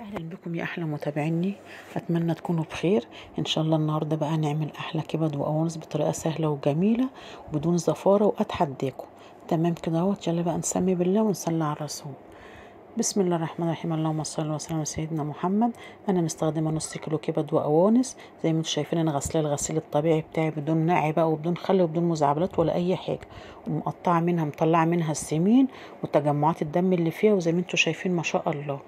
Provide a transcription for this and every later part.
اهلا بكم يا احلى متابعيني، اتمنى تكونوا بخير ان شاء الله. النهارده بقى نعمل احلى كبد وقوانص بطريقة سهلة وجميلة وبدون زفاره، واتحداكم. تمام كده اهوت. يلا بقى نسمي بالله ونصلي على الرسول. بسم الله الرحمن الرحيم، اللهم صل وسلم على سيدنا محمد. انا مستخدمة نص كيلو كبد وقوانص زي ما انتم شايفين. انا غسلاه الغسيل الطبيعي بتاعي بدون نقع بقى وبدون خل وبدون مزعبلات ولا اي حاجة، ومقطعه منها مطلعه منها السمين وتجمعات الدم اللي فيها، وزي ما انتم شايفين ما شاء الله.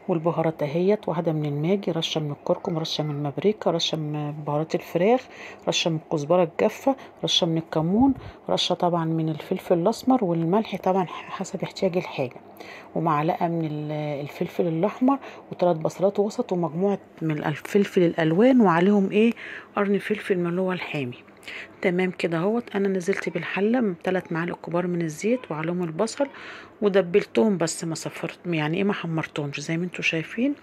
والبهارات اهيت، واحدة من الماجي، رشه من الكركم، رشه من المبريكا، رشه من بهارات الفراخ، رشه من الكزبره الجافه، رشه من الكمون، رشه طبعا من الفلفل الاسمر، والملح طبعا حسب احتياج الحاجة، ومعلقة من الفلفل الاحمر، وثلاث بصلات وسط، ومجموعة من الفلفل الالوان، وعليهم ايه قرن فلفل من اللي هو الحامي. تمام كده اهوت. انا نزلت بالحله 3 معالق كبار من الزيت وعليهم البصل ودبلتهم، بس ما صفرت يعني ايه ما حمرتهمش زي ما انتم شايفين.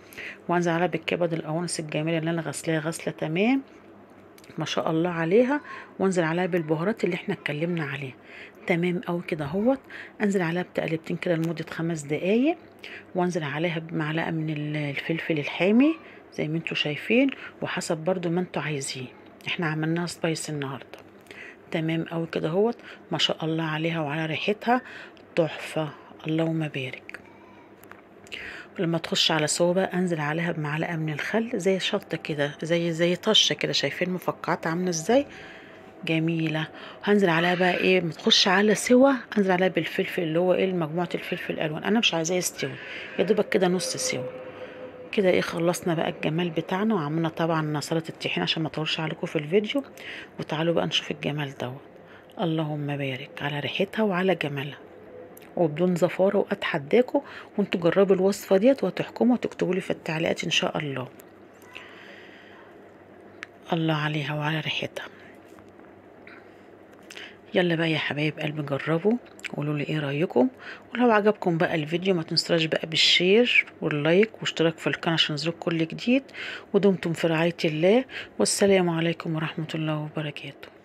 وانزل عليها بالكبد القوانص الجميلة اللي انا غسلاها غسله تمام ما شاء الله عليها، وانزل عليها بالبهارات اللي احنا اتكلمنا عليها. تمام قوي كده اهوت. انزل عليها بتقلبتين كده لمدة 5 دقايق، وانزل عليها بمعلقه من الفلفل الحامي زي ما انتم شايفين، وحسب برضو ما انتم عايزين. احنا عملناها spicy النهارده. تمام قوي كده اهوت، ما شاء الله عليها وعلى ريحتها تحفة، اللهم بارك. ولما تخش على سوا بقى انزل عليها بمعلقه من الخل زي شطه كده، زي طشه كده، شايفين مفقعات عامله ازاي جميلة. هنزل عليها بقى ايه ما تخش على سوا، انزل عليها بالفلفل اللي هو ايه مجموعة الفلفل الالوان. انا مش عايزاه يستوي، يا دوبك كده نص سوا كده. ايه خلصنا بقى الجمال بتاعنا، وعملنا طبعا سلطة الطحينه عشان ما اطولش عليكم في الفيديو. وتعالوا بقى نشوف الجمال دوت، اللهم بارك على ريحتها وعلى جمالها وبدون زفاره. واتحداكم وانتوا جربوا الوصفة ديت وهتحكموا وتكتبوا لي في التعليقات ان شاء الله. الله عليها وعلى ريحتها. يلا بقى يا حبايب قلبي جربوا وقولوا لي ايه رايكم. ولو عجبكم بقى الفيديو ما تنسوش بقى بال share وال like واشتراك في القناة عشان ينزلكم كل جديد. ودمتم في رعاية الله، والسلام عليكم ورحمة الله وبركاته.